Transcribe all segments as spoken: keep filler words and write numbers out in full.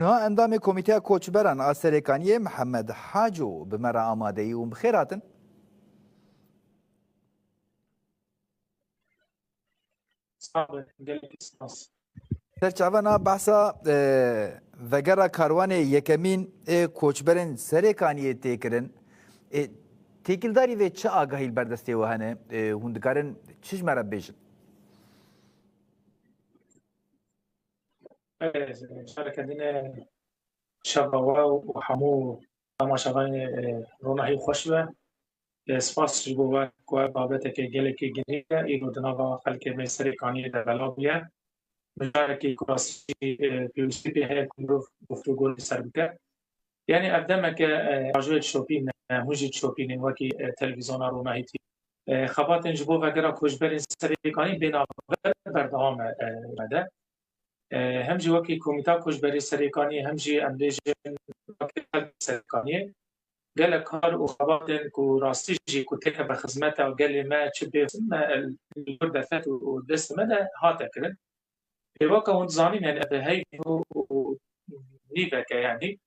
Niha endamê Komîteya Koçberan a Serêkaniyê Mihemed Haco bi me re amade ye û bi xêr hatin. Sağ olun, gelek spas. Ser çava na behsa, e, vegera karwanê yekemîn ê koçberên Serêkaniyê tê kirin. E, têkildarî vê çi agahî li ber destê we hene? E, hûn dikarin çi ji me re bibêjin? E, careke din e, şeva we û hemû temaşevanê, e, ronahî xweş be. E, spas ji bo we ku ev babeteke gelekî girîng e, îro di nava xelkê me Serêkaniyê de belav bûye. Mijarekî ku rastî, e, pêwîstî pê heye ku mirov guftûgo li ser bike. Yanî ev demeke, e, ajoyê dişopîne, hûn jî dişopînin wekî, e, televîzyona ronahîtî. E, xebatên ji bo vegera koçberên Serêkanî bê navber berdewam e, e, me de. E, hem jî wekî Komîta Koçberê Serêkanî, hem jî em bêjin wekî xelkê Serêkaniyê, gelek kar û xebatên ku rastî jî ku têne bi xizmeta gelê me çi bê me li gor derfet û, û destê me de hate kirin. Ê weke hûn dizanîn, yanî ev heyv û, û nîveke, yanî,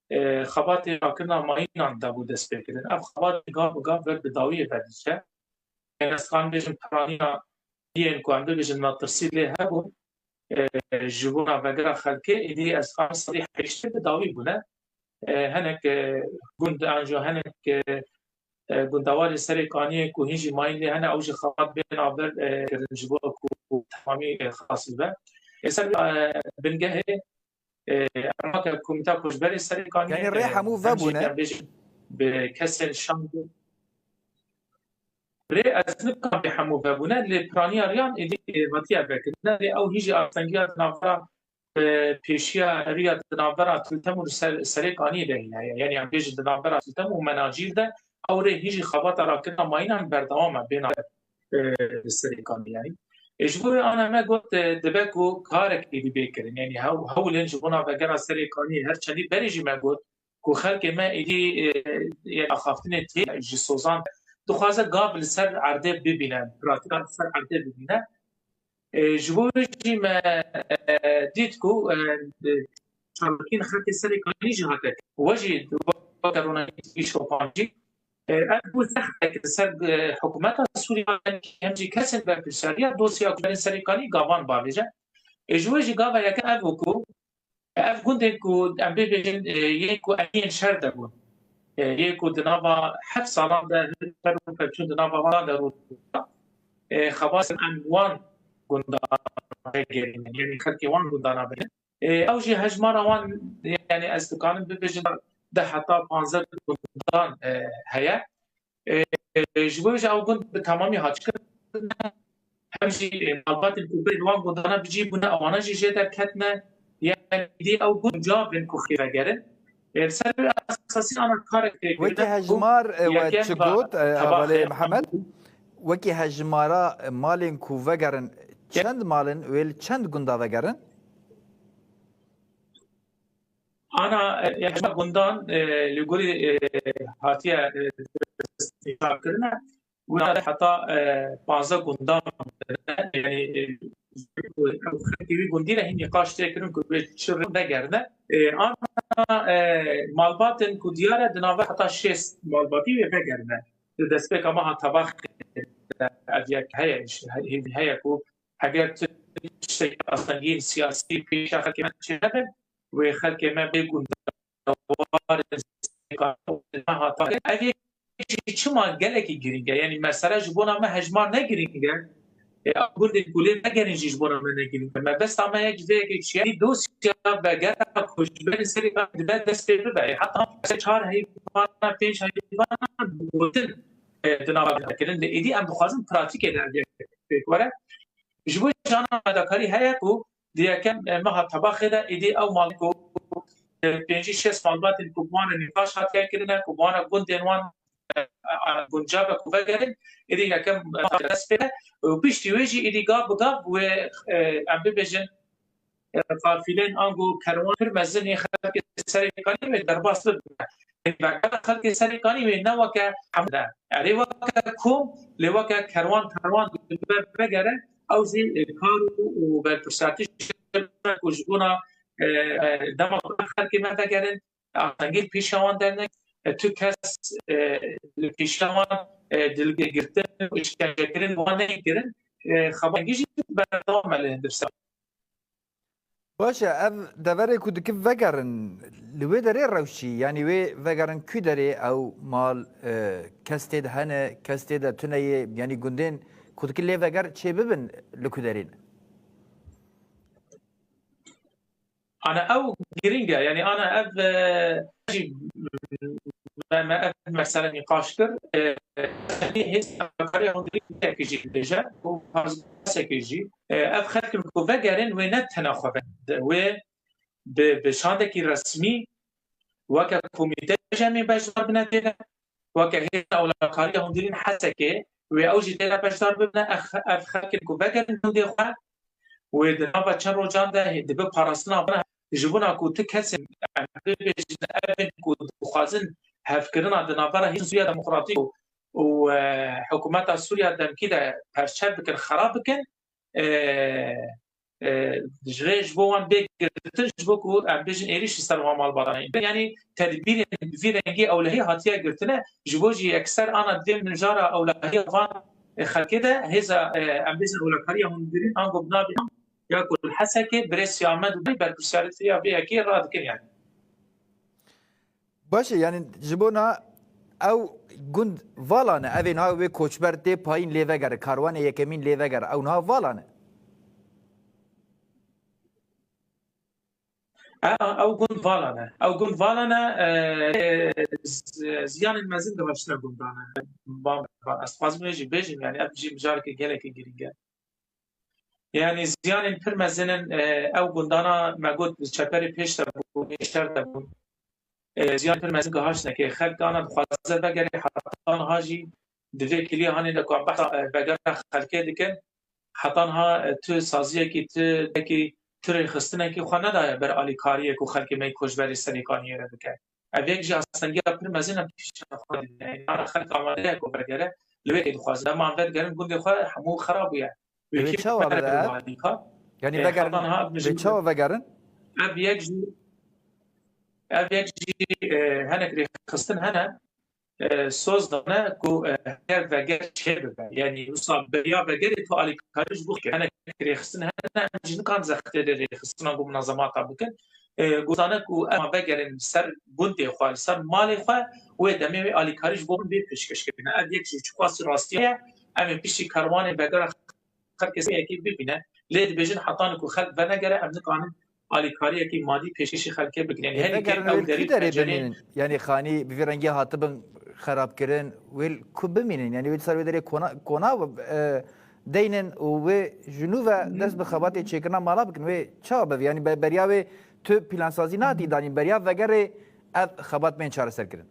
e, xebatê rakirina mayînan dabû destpêkirin. Ev xebat gav bi gav wek bi dawiyê vediçe. Yanî ez dikarim bêjim piraniya yên ku em bibêjin metirsî lê hebûn, e, ji bona vegera xelkê, êdî ez dikarim sedî heştê bi dawî bûne. E, hinek, e, gund an jî hinek, e, e, gundewarê Serê Kaniyê ku hîn jî mayîn lê hene, ew jî xebat bên navber, e, kirin ji bo ku temamî, e, xelas bibe. Ê ser, e, bingehê, e, em weke Komîta Koçberê Serê Kaniyê, Yanî rê e, hemû hem jî vebûne? em bêjin bi kesên şand. Rê ez nidikim bê hemû vebûne, lê piraniya riyan êdî, e, hatiye vekirin. Lê ew hîn jî astengiya di navbera, e, pêşiya riya di navbera Tiltem û ser-, Serê Kaniyê de hîn heye. Yanî em bêjin di navbera Tiltem û Menacîr de ew rê hîn jî xebata rakirina mayînan berdewam e, bêna, e, Serê Kaniyê yanî. E, ji bo wê ana me got, e, dibe ku karek êdî bê kirin. Yanî hew-, hewlên ji bona vegera Serê Kaniyê her çendî berê jî me got, ku xelkê me êdî, e, yê axaftinê tê ji sozan dixwaze gav li ser erdê bibîne, pratîka li ser erdê bibîne. E, ji bo wê jî me, e, dît ku, e, e, çalakiyên xelkê Serê Kanî jî hate. We jî weke ronahî şopancî, e, ev bû zextek li ser, e, hikûmeta Sûriye, hem jî kesên berpirsiyariya dosya ku berên Serê Kanî gavan bavêje. E, ji wê jî gava yeke ev bû ku Ev gundên ku em bê bêjin, e, yên ku emiyên şer de bûn. E, yê ku di nava heft salan de her û pevçûn di nava wan de rû dida. E, xebatên em wan gundan vegerînin, yanî xelkê wan gundana binin. E, ew jî hejmara wan, yanî ez dikarim bibêjin deh heta panzdeh gundan, e, heye. E, ji bo jî ew gund bi temamî haçkirin. Hem jî, e, malbatên ku berê li wan gundana bi cî bûne, ewana jî jê derketine. Yanî dî ew gund guncav in ku xî vegerin. E, li ser vê esasî ana karek tê Wekî kirine ku hejmar, e, we yekem çi va got, e, hevalê tebaxê Mihemed? Wekî hejmara, e, malên ku vegerin, çend mal in wê li çend gunda vegerin? Ana, e, hejma gundan, e, li gorî, e, hatiye, e, îşar kirine, gundan heta, e, panzdeh gundan, yanî, e, xelkê wî gundî re hîn nîqaş tê kirin ku wê çi rê vegerine. E, ana, e, malbatên ku diyar e, di nava heta şêst malbatî wê vegerine. Di destpêka meha tebaxê de ev yek heye, heye ku heger tu tiştekî astengiyên siyasî pêşiya xelkê me çênebin, wê xelkê me bê gundewarên nehata. Ev yek jî çima gelekî girîng e? Yanî mesele ji bona me hejmar ne girîng e. E, ew gundên ku lê vegerîn jî ji bona me ne girîng e. Mebesta me yek ji vê yekê çi ye? Dosya vegera koçberên Serê Kanî dibe dest pê bibe. E, heta çar heyvana, pênc heyvana gotin, e, di nava kirin. Lê êdî em dixwazin pratîkê de ev yek pêk were. Ji bo jî ana fedakarî heye ku di yekem, e, meha tebaxê de êdî ew malê ku, e, pêncî şêst malbatên ku bi wan re nîqaş hatiye kirine, ku bi wan re gundên wan, e, e, guncav e ku vegerin, êdî yekem, e, dest pê de. Û piştî wê jî êdî gav bi gav wê, e, em bibêjin, e, qafîlên ango kerwan pir mezin ê xelkê Serê Kanî wê derbas bibin. Vegera xelkê Serê Kanî wê ne weke hemû de. Erê weke kom, lê weke kerwan perwan dibe vegere, ew jî, e, kar û, û berpirsiyartî ku ji bona e, e, dema ku xelkê me vegerin, astengî li pêşiya wan dernek, e, tu kes, e, li pêşiya wan, e, dilgirtin û îşkencekirin wan neyê kirin, e, xebata giştî berdewam e li hundir ser. Baş e, ev deverê ku dikin vegerin, li wê derê rewşî, yanî wê vegerin kû derê ew mal, e, kes tê de hene, kes tê de tune ye, yanî gundên ku dikin lê veger çê bibin li ku derê ne? Ana ew girîng e, yanî ana ev, e, jî me, me ev mesele nîqaş kir. E, yanî hêz ewlakariya hundirîn yekî jî dibêje û parastekî jî, e, ev xelk in ku vegerin, wê ne tena xwe vegerin. Wê bi, bi şandekî resmî weke komîte jî em ê beşdar bine tê de. Weke hêza ewlakariya hundirîn Hesekê, wê ew jî tê de beşdar bibine. Ev, ev xelk in ku vegerin gundê xwe, wê di nava çend rojan de hê-, dibe parastina vana, ji bona ku tu kesên, em bibêjin, ev in ku dixwazin hevkirina di navbera hêzên Sûriya Demokratîk û, û, e, hikûmeta Sûriya Demkî de perçe bikin, xera bikin, e, e, ji rê ji bo wan bê girtin, ji bo ku em bêjin êrîş li ser wan malbatan. Yanî tedbîrên bi vî rengî ewlehî hatiye girtine, ji bo jî yekser ana divê mijara ewlehiya van, e, xelkê de hêza, e, em bêjin ewlekariya hundirîn ango bi navê ya ku li Hesekê birêz Siyamed û berpirsiyarîtiya vê yekê radikin yanî. Baş e, yanî ji bona ew gund vala ne, ev ê niha wê koçber tê payîn lê vegere, karwanê yekemîn lê vegere, ew niha vala ne. E, e, ew gund vala ne. Ew gund vala ne, e, z-, ziyanên mezin dihaştine gundane. Van, van. Ez dixwazim wê jî bêjim, yanî ev jî mijareke gelekî girîng e. Yanî ziyanên pir mezin in, e, ew gundana me got li çeperê pêş de bû, pêşter de bûn. E, ziyan pir mezin gihaştine ke xelk ana dixwaze vegere heta niha jî di vê kiliya hanê de ku em behsa, e, vegera xelkê dikin, heta niha, e, tu saziyekî, tu dekî, tu rêxistinekî xwe nedaye ber alîkariyê ku xelkê me yê koçberê Serêkaniyê re bike. Ev yek jî astengiya pir mezin e pêşiya xwe didine. Yanî ana xelk amade ye ku vegere, li wê tê dixwaze. Dema em vedigerin gundê xwe hemû xera bûye. Wê Divê kî çawa bere bide ev? Alîkar? Yanî E, vegerin, heta niha vê çawa vegerin? Ev yek jî, ev yek jî, e, hinek rêxistin hene, e, soz dane ku, e, heger veger çêbibe. Yanî wisa beriya vegerê tu alîkarî ji bo xwe. Hinek rêxistin hene, em jî nikan zextê rêxistina ku munazemata bikin. E, gotane ku em vegerin ser gundê xwe, li ser malê xwe, wê demê wê alîkarî ji bo min bê pêşkêş kirine. Ev yek jî çiqasî rastî ye, em ê piştî karwanê vegera xelkê yekê bibîne. Lê dibêjin hetanî ku xelk venegere, em nikarin alîkariyekî madî pêşkêşî xelkê bikin. Yanî Hê herî vegerin kêm ew wê li derî kî derê pencereyên bimînin? Yanî xanî bi vî rengî hatibin xerabkirin, wê li ku bimînin? Yanî wê li ser wê derê kona, kona, e, deynin û wê ji nû ve dest bi xebatê çêkirina mala bikin. Wê çawa bibe? Yanî be-, beriya wê tu plansazî nehatî danîn, beriya vegerê ev xebat bên çareser kirin.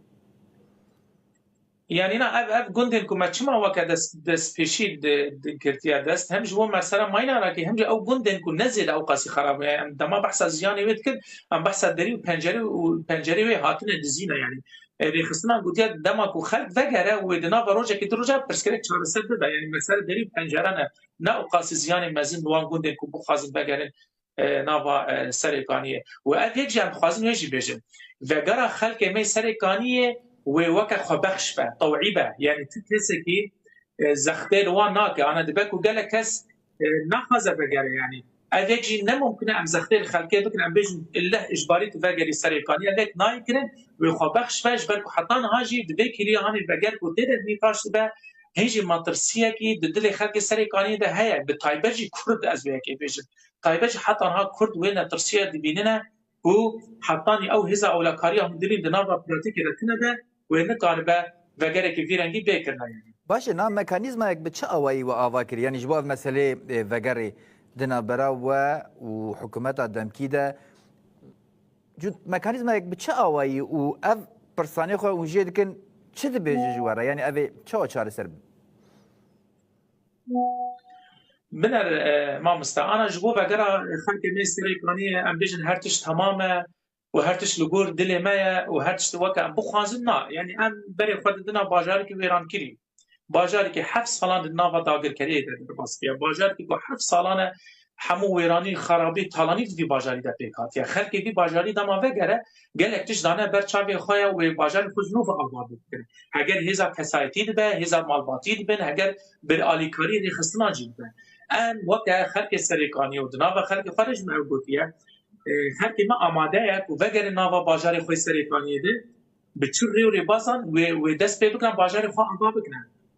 Yanî na ev, ev gundên ku me çima weke dest, destpêşî di, di girtiye dest, hem ji bo me sera mayîna rakî, hem jî ew gundên ku ne zêde ew qasî xerab bûye. Em dema behsa ziyanê wê dikin, em behsa derî û pencerê û pencerê wê hatine dizî ne yanî. E, rêxistina gotiye dema ku xelk vegere û wê di nava rojekê du roja pirsgirêk çareser bibe. Yanî mesele derî û pencere ne. Ne ew qasî ziyanê mezin li wan gundên ku bixwazin vegerin, e, nava, e, Serêkaniyê. Û ev yek jî em dixwazin wê jî bêjin. Vegera xelkê me Serêkaniyê wê weke xwebexş be, tewî be. Yanî tu kesekî, e, zextê li wan nake. Ana dibe ku gelek kes, e, naxwaze vegere yanî. Ev yek jî ne mumkin e em zextê li xelkê bikin, em bêjin illeh ijbarî tu vegerî Serêkaniyê. Ev yek nayê kirin, wê xwebexş be, ji ber ku heta niha jî di vê kiliya hanê veger ku tê de nîqaş dibe, hê jî metirsiyekî di dilê xelkê Serêkaniyê de heye. Bi taybet jî Kurd, ez vê yekê bêjim. Taybet jî heta niha Kurd wê netirsiya dibînine ku hetanî ew hêza ewlakariya hundirîn di nava pratîkê de tune be, wê nikaribe vegerekî vî rengî bê kirine. Baş e, na mekanîzmayek bi çi awayî we ava kir? Yanî ji bo ev meselê, e, vegerê di navbera we û hikûmeta demkî de, cû-, mekanîzmayek bi çi awayî û ev pirsanê xwe hûn jê dikin, çi dibêje ji we re? Yanî ev ê çawa çareser bin? Biner, e, mamoste, ana ji bo vegera xelkê me Serêkaniyê, em bêjin her tişt temam e û her tişt li gor dilê me ye û her tişt weke em bixwazin, na. Yanî em berê xwe didina bajarekî wêrankirî. Bajarekî heft salan di nava dagirkeriyê de derbas bûye. Bajarekî ku heft salan e hemû wêranî, xerabî, talanî di vî bajarî de pêk hatiye. Xelkê vî bajarî dema vegere, gelek tişt dane ber çavê xwe ye û wê bajarê xwe ji nû ve ava bikin. Heger hêza kesayetî dibe, hêza malbatî dibin, heger bi alîkarî rêxistinan jî dibe. Em weke xelkê Serêkaniyê û di nava xelkê xwe de jî me ew gotiye, e, xelkê me amade ye ku vegerin nava bajarê xwe Serêkaniyê de, bi çi rê û rêbazan wê, wê dest pê bikin, bajarê xwe ava bikin.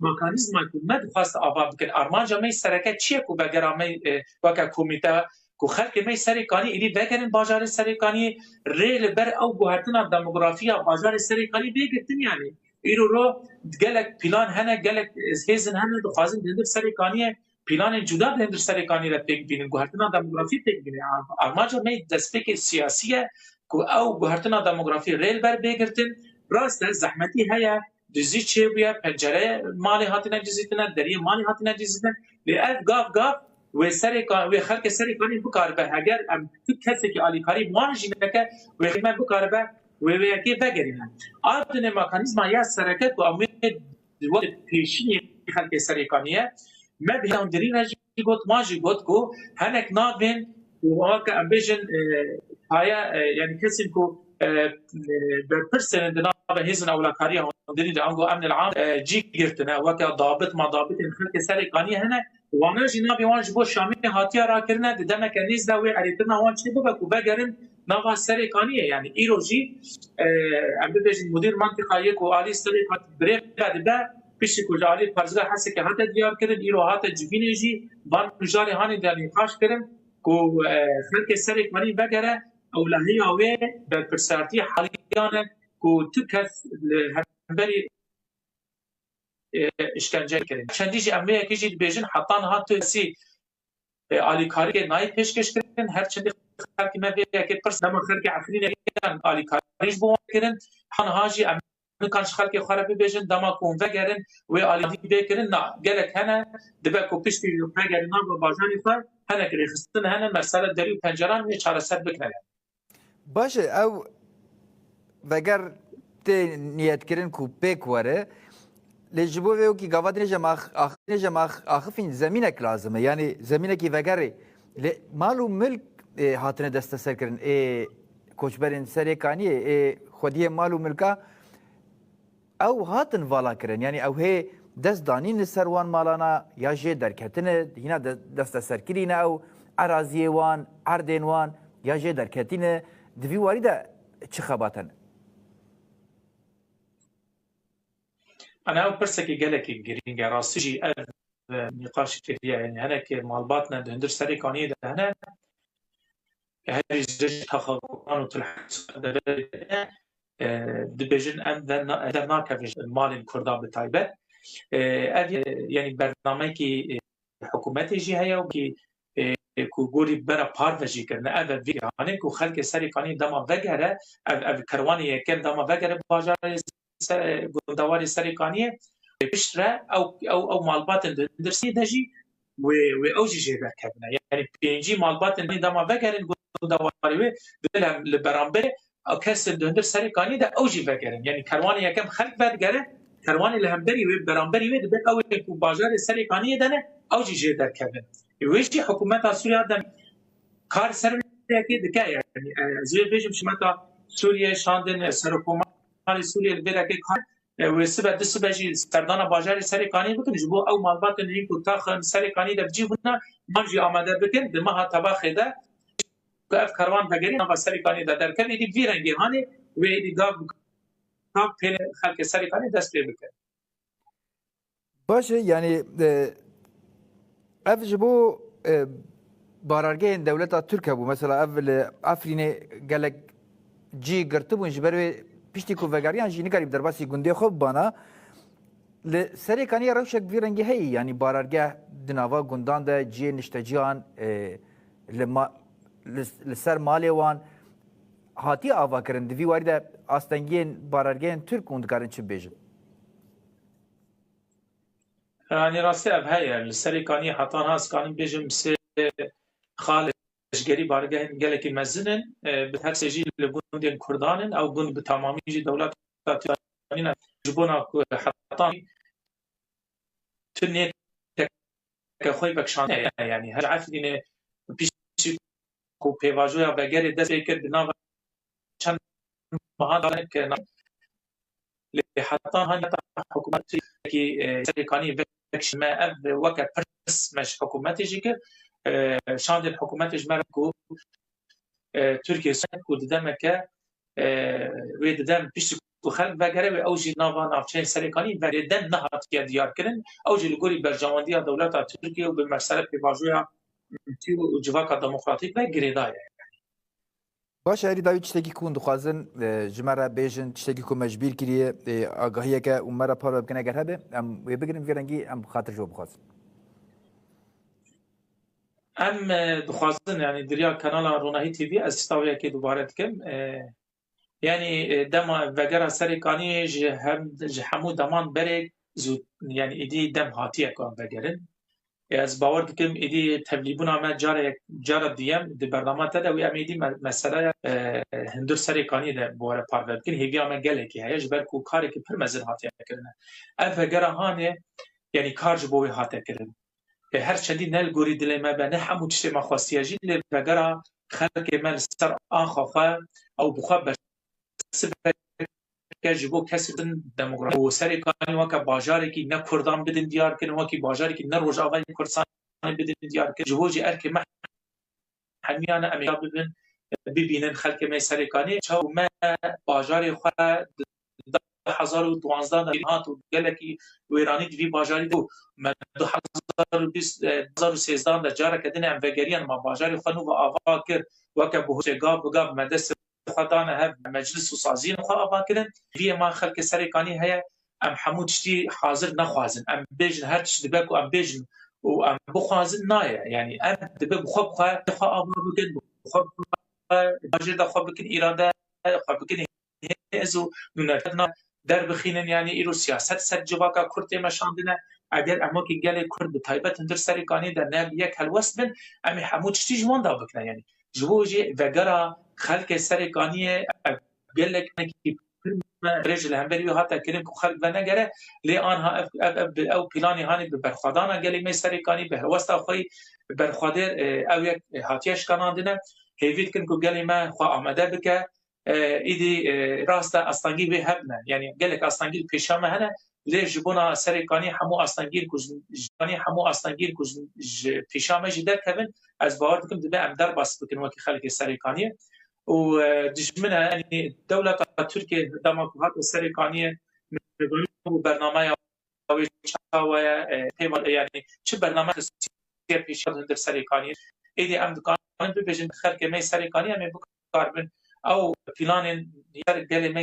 Mekanîzma ku me dixwest ava bikin, armanca me sereke çi ye ku vegera me, e, weke komîte, ku xelkê me Serêkanî êdî vegerin bajarê Serêkaniyê, rê li ber ew guhertina demografî ya bajarê Serêkanî bê girtin, yanî îro ro gelek plan hene, gelek hêzin hene, dixwazin di hundir Serêkaniyê planên cuda di hundir Serêkaniyê de pêk bînin, guhertina demografî pêk bînin. Armanca me destpêkê siyasî ye ku ew guhertina demografî rê li ber bê girtin. Rast e, zehmetî heye, dizî çêbûye, pencereyê malê hatine dizîtine, deriyê malê hatine dizîtine. Lê ev gav gav wê Serêka-, wê xelkê Serêkanî bikaribe, heger em tu kesekî alîkarî bi wan jî neke, wê xelkê me bikaribe wê wê yekê vegerîne. A dinê mekanîzma ya sereke ku em wê wek pêşînê xelkê Serêkanî ye. Me di hundirî re jî got, wan jî got ku hinek navên ku weke em bêjin, e, paye, e, yanî kesên ku, e, e, berpirsên di nava hêzên ewlakariya hundirî de ango emnil am, e, cî girtine, weke dabit, ma dabitên xelkê Serêkanî hene, wana jî navê wan ji bo Şamê hatiye rakirine, di demeke nêz de wê erêkirina wan çê bibe ku vegerin nava Serêkaniyê. Yanî îro jî, e, em bibêjin mudîr mentiqa yê ku alî Serêkanî birêve dibe, piştî ku ji alî Parêzgeha Hesekê hate diyar kirin, îro hate civînê jî, van mijarê hanê de nîqaş kirin ku, e, xelkê Serêkanî vegere, ewlehiya wê berpirsiyartî haliyan e ku tu kes li hemberî, e, îşkence kirin. Çendî jî em vê yekê jî dibêjin, heta niha tu kesî, e, alîkariyê nayê pêşkêş kirin. Her çendî xelkê me vê yekê pirs, dema xelkê Efrînê yan alîkarî ji bo wan kirin, heta niha jî em nikan ji xelkê xwe re bibêjin, dema ku hûn vegerin, wê alîkarî bê kirin. Na, gelek hene, dibe ku piştî vegerin nava bajarê xwe, hinek rêxistin hene, mesela derî û penceran wê çareser bikine. Baş e, ew veger tê niyetkirin ku pêk were. Lê ji bo vê wekî gava dinê jî em ax-, ax-, dinê jî em ax-, axifîn zemînek lazim e. Yanî zemînekî vegerê. Lê mal û milk, e, hatine desteserkirin. Ê koçberên Serêkaniyê, ê xwediyê mal û milka ew hatin vala kirin. Yanî ew hê dest danîn li ser wan malana ya jê derketine, hîna de-, desteserkirî ne ew eraziyê wan, erdên wan ya jê derketîne. Di vî warî de çi xebat hene? Ana ew pirsekî gelekî girîng e. Rastî jî ev, e, nîqaş kiriye. Yanî hinek malbat ne di hundir Serêkaniyê de hene. Herî zêde ji taxa Kurdan û Til Hesû de, e, dibêjin em de na-, em de nakevin ji malên Kurdan bi taybet. E, ev, e, yanî bernameyekî, e, hikûmetê jî heye û ki, e, ku gorî bera parve jî kirine. Ev, ev vî hanê ku xelkê Serêkanî dema vegere, ev, ev kerwanê yekem dema vegere bajarê Se-, gundewarê Serêkaniyê, piştre ew, ew, ew malbatên di hundir sî de jî wê, wê ew jî jê derkevine. Yanî pêncî malbatên dema vegerin gundewarê wê, dibê li beramberê ew kesên di hundir Serêkaniyê de ew jî vegerin. Yanî kerwanê yekem xelk vedigere, kerwanê li hemberî wê, beramberî wê dibe ew ê ku bajarê Serêkaniyê de ne, ew jî jê derkevin. Ê wê jî hikûmeta Sûriya de kar ser vê yekê dike. Yanî, e, ez ê bêjim, hikûmeta Sûriye şandin, e, Serokkomarê Sûriye li vê yekê kar, e, wê sibe, du sibe jî serdana bajarê Serêkaniyê bikin, ji bo ew malbatên hîn ku taxin Serêkaniyê de bi cî bûne, wan jî amade bikin, di meha Tebaxê de ku ev kerwan vegerî nava Serêkaniyê de derkeve, êdî vî rengê hanê wê êdî gav bi gav pê xelkê Serêkaniyê dest pê bike. Baş e, yanî, e, ev ji bo, e, barargehên dewleta Tirk hebû. Mesela ev li Efrînê gelek cî girtibûn, ji ber wê piştî ku vegeriyan jî nikarî bi derbasî gundê xwe bibana. Li Serêkaniyê rewşek vî rengî heye, yanî barargeh di nava gundan de cihê nişteciyan, e, li ma-, li, li ser malê wan hatiye avakirin. Di vî warî de astengiyên barargehên Tirk hûn dikarin çi bibêjin? Yanî rastî ev heye. Li Serêkaniyê heta niha ez kanim bêjim sê xal leşgerî bargehên gelekî mezin in. E, bi her sê jî li gundên Kurdan in. Ew gund bi temamî jî dewleta Tirkiye nîne. Ji bona ku heta tu nê teke xwe vekişandine, yanî her Efrînê piştî ku pêvajoya vegerê dest pê kir, bi nava çend mehan danek lê heta haniya hikûmetê ki, e, Serêkanî vekişî me ev weke pirs me ji hikûmetê jî kir. E, şandên hikûmetê ji me re ku, e, Tirkiye ku di demeke, e, wê di dem piştî ku xelk vegere wê ew jî nava navçeyên Serêkanî vegere dem nehatiye diyar kirin. Ew jî li gorî berjewendiya dewleta Tirkiye û bi mesele pêvajoya Tirkiye û civaka demokratîk ve girêdayî ye. Baş e, herî dawî tiştekî ku hûn dixwazin, e, ji me re bêjin, tiştekî ku me ji bîr kiriye, e, agahiyeke û me re parve bikin eger hebe, em wê bigirin, vî rengî em xatir ji we bixwazin. Em, e, dixwazin, yanî di riya kanala Ronahî T V ez tişta wê yekê dubare dikim. E, yanî, e, dema vegera Serêkaniyê ji hem, ji hemû deman berê zû, yanî êdî dem hatiye ku em vegerin. E, ez bawer dikim êdî tevlîbûna me cara yek, cara duyem di bernama te de wî em êdî me-, meseleya, e, hundir Serêkaniyê de bi we re parve bikin. Hêviya me gelekî heye, ji ber ku karekî pir mezin hatiye kirine. Ev vegera hanê, yanî kar ji bo wê hate kirin. E, her çendî ne li gorî dilê me be, ne hemû tiştê me xwestiye jî, lê vegera xelkê me li ser axa xwe, ew bi xwe bersivek e ji bo kesên demokrat û Serêkanî weke bajarekî ne Kurdan bidin diyar kirin, wekî bajarekî ne Rojavayê Kurdistanê bidin diyar kirin. Ji bo jî erkê me hemiyan e, em ê bibin, bibînin xelkê me Serêkanî. Çaw me bajarê xwe di du hezar û duwazdeh de hat û gelekî wêranî di vî bajarî bû. Me du hezar û bîst, e, du hezar û sêzdeh de careke din em vegeriyan, me bajarê xwe nû ve ava kir. Weke buhurê gav bi gav me destê xwe dane hev, meclis û saziyên xwe ava kirin. Viyê me xelkê Serêkanî heye, em hemû tiştî hazir nexwazin. Em bêjin her tişt dibe ku em bêjin û em bixwazin nayê. Yanî em dibe bi xwe bi xwe, xwe ava bikin, bi xwe bi xwe, bajêr de xwe bikin îrade, xwe bikin hêz û nûnertina derbixînin, yanî îro siyaset ser civaka Kurd tê meşandine. Eger em wekî gelê Kurd bi taybet hundir Serêkaniyê de ne bi yek helwest bin, em ê hemû tiştî ji wan de bikine. Yanî ji bo jî vegera xelkê Serêkaniyê ev gelek pir me rê ji li hemberî wê hate kirin ku xelk venegere, lê anha ev, ev, ev, bi, ew planê hanê bi berxwedana gelê me Serêkanî, bi helwesta xwe yî berxwedêr, e, ew yek, e, hatiye şikanandine. Hêvî dikin ku gelê me xwe amade bike, e, îdî, e, rast e, astengî wê hebne. Yanî gelek astengî li pêşiya me hene, lê ji bona Serêkaniyê hemû astengîn ku ji, ji, hemû astengîn ku ji, ji pêşiya me jî derkevin, ez bawer dikim dibe em derbas bikin wekî xelkê Serêkaniyê. Û, e, dijmin e, yanî dewleta Tirkiye dema ku hate Serêkaniyê, û bernameya wê çawa ye, e, pêva, e, yanî çi bername xistiye pêşiya hundir Serêkaniyê. Êdî em dikarin bibêjin xelkê me Serêkaniyê, em ê bikaribin ew planên yer gelê me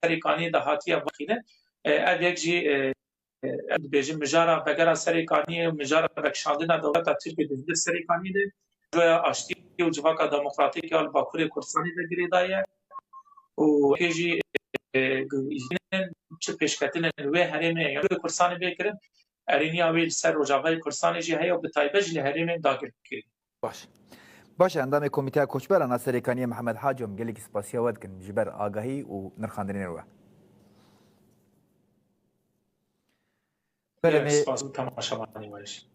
Serêkaniyê de hatiye vexînin. E, ev yek jî, e, e, em dibêjin mijara vegera Serêkaniyê û mijara vekişandina dewleta Tirkiyê di hundir Serêkaniyê de, projeya aştiyê û civaka demokratîk ya li Bakurê Kurdistanê de girêdayî ye. Û yekê jî, e, çi pêşketinên wê herêmê ya wê Kurdistanê bê kirin, erêniya wê li ser Rojavayê Kurdistanê jî heye û bi taybet jî li herêmên dagirkirî. Baş. Baş e, endamê Komîteya Koçberan a Serêkaniyê Mihemed Haco, em gelekî spasiya we dikin ji ber agahî û nirxandinên we. Beremê, spas û temaşevanê we jî.